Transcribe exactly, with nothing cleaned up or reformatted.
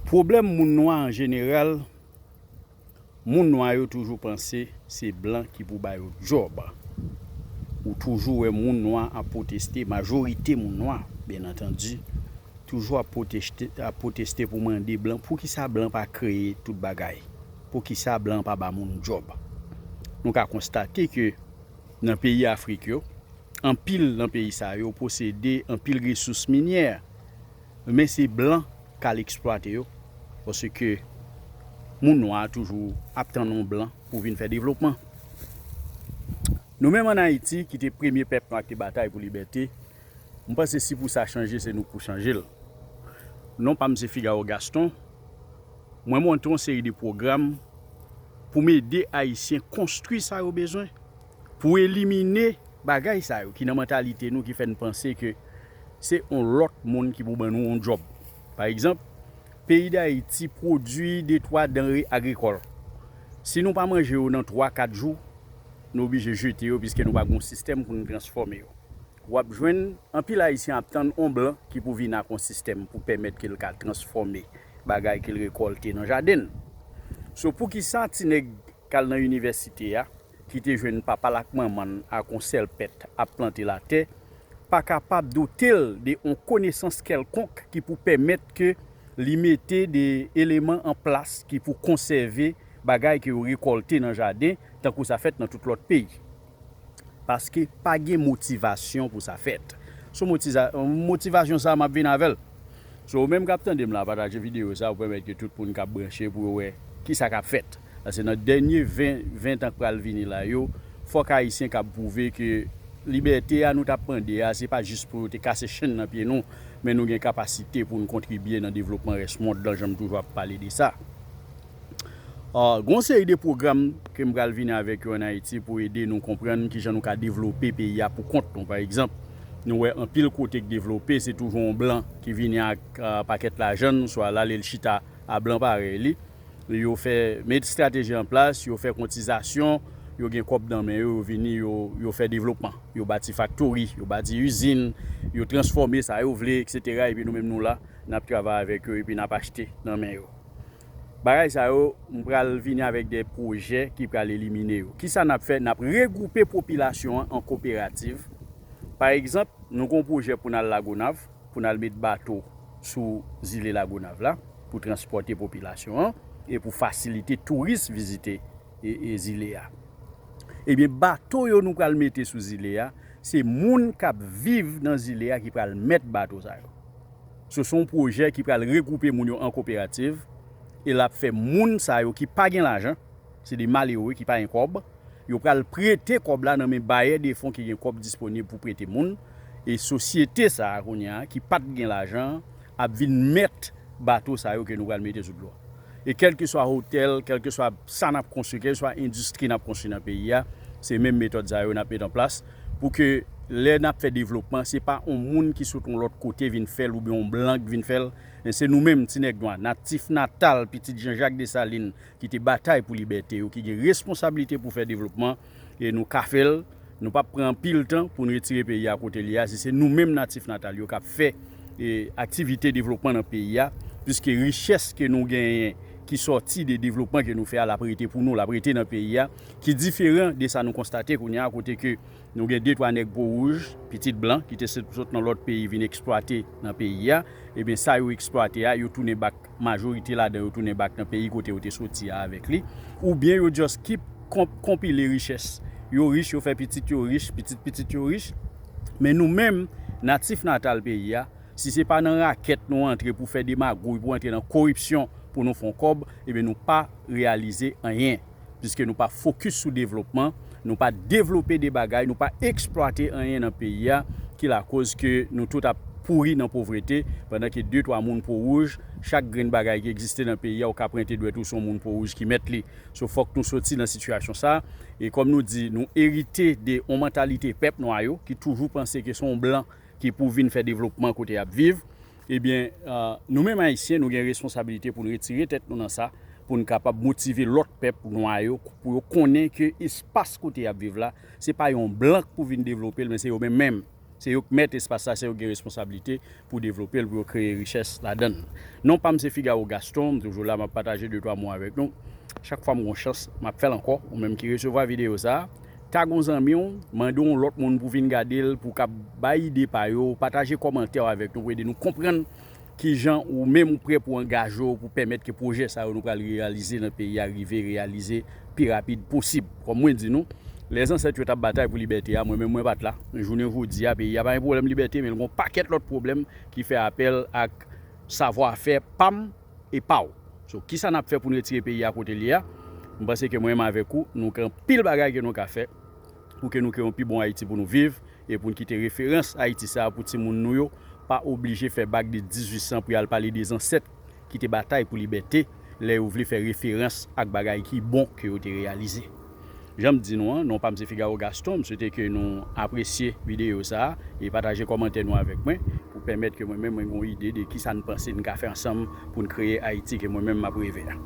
Pwoblèm moun nwa an jeneral, moun nwa yo toujou panse se blan ki pou ba yo djòb. Ou toujou wè moun nwa ap pwoteste, majorite moun nwa, byen antandi, toujou ap pwoteste, ap pwoteste pou mande blan, poukisa blan pa kreye tout bagay? Poukisa blan pa ba moun djòb? Nou ka konstate ke nan peyi Afrik yo, anpil nan peyi sa yo posede anpil resous minyè, men se blan k al eksplwate yo, paske moun nwa toujou ap tann yon blan pou vin fè devlopman. Nou menm ann Ayiti, ki te premye pèp nwa ki te batay pou libète, m panse si pou sa chanje, se nou k pou chanje l. Non pa m se Figaro Gaston. Mwen monte yon seri de pwogram pou m ede Ayisyen konstwi sa yo bezwen, pou elimine bagay sa yo ki nan mantalite nou, ki fè n panse ke se yon lòt moun ki pou ban nou yon djòb. Pa egzanp, peyi Dayiti pwodui de twa danre agrikòl. Si nou pa manje yo nan twa, kat jou, nou oblije jete yo, piske nou pa gen yon sistèm pou nou transfòme yo. W ap jwenn anpil Ayisyen ap tann yon blan ki pou vin ak yon sistèm pou pèmèt ke l ka transfòme bagay ke l rekòlte nan jaden l. So, poukisa ti nèg k al nan inivèsite a, ki te jwenn papa l ak manman l ak yon sèl pèt ap plante latè, pa kapab dote l de yon konesans kèlkonk ki pou pèmèt ke li mete de eleman an plas ki pou konsève bagay ke yo rekòlte nan jaden, tankou sa fèt nan tout lòt peyi? Paske pa gen motivasyon pou sa fèt. So, motiza-, motivasyon sa a, m ap vin avè l. So, ou menm k ap tande m la, pataje videyo sa a pou pèmèt ke tout moun k ap branche pou yo wè kisa k ap fèt. Paske nan dènye ven, ven tan k pral vini la yo, fòk Ayisyen kab pwouve ke libète a nou t ap mande a, se pa jis pou yo te kase chenn nan pye nou, men nou gen kapasite pou n kontribye nan devlopman rès mond lan, jan m toujou ap pale de sa. Ah, gen yon seri de pwogram ke m pral vini avèk yo ann Ayiti pou ede nou konprann kijan nou ka devlope peyi a pou kont nou. Pa egzanp, nou wè anpil kote k devlope, se toujou yon blan ki vini ak, ah, pakèt lajan l, swa l ale l chita a blan parèy li. Yo fè, met estrateji an plas, yo fè kotizasyon, yo gen kòb nan men yo, yo vini, yo, yo fè devlopman. Yo bati faktori, yo bati izin, yo transfòme sa yo vle, etsetera. Epi nou menm nou la, n ap travay avèk yo, epi n ap achte nan men yo. Bagay sa yo, m pral vini avèk de pwojè ki pral elimine yo. Kisa n ap fè? N ap regwoupe popilasyon an an koperativ. Pa egzanp, nou gen yon pwojè pou n al Lagonav, pou n al met bato sou zile Lagonav la, pou transpòte popilasyon an e pou fasilite touris vizite e, e zile a. Ebyen, bato yo nou pral mete sou zile a, se moun k ap viv nan zile a ki pral mèt bato sa yo. So, se yon pwojè ki pral regwoupe moun yo an koperativ e l ap fè moun sa yo ki pa gen lajan, se de malere ki pa gen kòb, yo pral prete kòb la nan men bayè de fon ki gen kòb disponib pou prete moun, e sosyete sa a kounye a ki pa t gen lajan ap vin mèt bato sa yo ke nou pral mete sou dlo a. E kèlkeswa otèl, kèlkeswa sa n ap konstwi, kèlkeswa endistri n ap konstwi nan peyi a, se menm metòd sa yo n ap met an plas pou ke lè n ap fè devlopman, se pa yon moun ki sot yon lòt kote vin fè l oubyen yon blan k vin fè l, men se nou menm, ti nèg nwa, natif natal, pitit Jean Jacques Dessalines, ki te batay pou libète yo, ki gen responsablite pou fè devlopman, e nou ka fè l. Nou p ap pran anpil tan pou n retire peyi a kote li a, si se nou menm natif natal yo k ap fè, e, aktivite devlopman nan peyi a, piske richès ke nou genyen ki sòti de devlopman ke nou fè a, l ap rete pou nou, l ap rete nan peyi a, ki diferan de sa nou konstate kounye a, kote ke nou gen de twa nèg po wouj, pitit blan, ki te sot, sot nan lòt peyi vin eksplwate nan peyi a, ebyen sa yo eksplwate a, yo tounen bak, majorite ladan yo tounen bak nan peyi kote yo te soti a avèk li, oubyen yo just keep konp-, konpile richès. Yo rich, yo fè pitit yo rich, pitit pitit yo rich. Men nou menm, natif natal peyi a, si se pa nan rakèt nou antre pou fè demagouy, pou antre nan koripsyon, pou nou fè yon kòb, ebyen nou pa reyalize anyen. Piske nou pa fokis sou devlopman, nou pa devlope de bagay, nou pa eksplwate anyen nan peyi a, ki lakoz ke nou tout ap pouri nan povrete, pandan ke de twa moun po wouj, chak grenn bagay ki egziste nan peyi a, ou ka pwente dwèt ou sou yon moun po wouj ki mèt li. So, fòk nou soti nan sitiyasyon sa, e kòm nou di, nou erite de yon mantalite pèp nwa yo, ki toujou panse ke se yon blan ki pou vin fè devlopman kote y ap viv, ebyen, ah, nou menm Ayisyen, nou gen responsablite pou n retire tèt nou nan sa, pou n kapab motive lòt pèp nwa yo, pou yo konnen ke espas kote y ap viv la, se pa yon blan k pou vin devlope l, men se yo menm menm. Se yo k mèt espas la, se yo k gen responsablite pou devlope l, pou yo kreye richès ladan l. Non pa m se Figaro Gaston, m toujou la, m ap pataje de twa mo avèk nou. Chak fwa m gen chans, m ap fè l ankò. Ou menm ki resevwa videyo sa a, tag yon zanmi w, mande yon lòt moun pou vin gade l, pou kab bay ide pa yo, pataje kòmantè w avèk nou, pou ede nou konprann kijan ou menm ou prè pou angaje w, pou pèmèt ke pwojè sa yo nou pral reyalize nan peyi a rive reyalize pi rapid posib. Kòm mwen di nou, lè zansèt yo t ap batay pou libète a, mwen menm mwen pa t la. Jounen jodi a, peyi a pa gen pwoblèm libète, men l gen yon pakèt lòt pwoblèm ki fè apèl ak savwafè pa m e pa w. So, kisa n ap fè pou n retire peyi a kote l ye a? M panse ke mwen menm avèk ou, nou gen anpil bagay ke nou ka fè pou ke nou kreye yon pi bon Ayiti pou nou viv e pou n kite referans Ayiti sa a pou timoun nou yo pa oblije fè bak de dizuit san pou y al pale de zansèt ki te batay pou libète lè yo vle fè referans ak bagay ki bon ke yo te reyalize. Jan m di nou an, non pa m se Figaro Gaston, m swete ke nou apresye videyo sa a e pataje kòmantè nou avèk mwen pou pèmèt ke mwen menm mwen gen yon ide de kisa n panse n ka fè ansanm pou n kreye Ayiti ke mwen menm m ap reve a.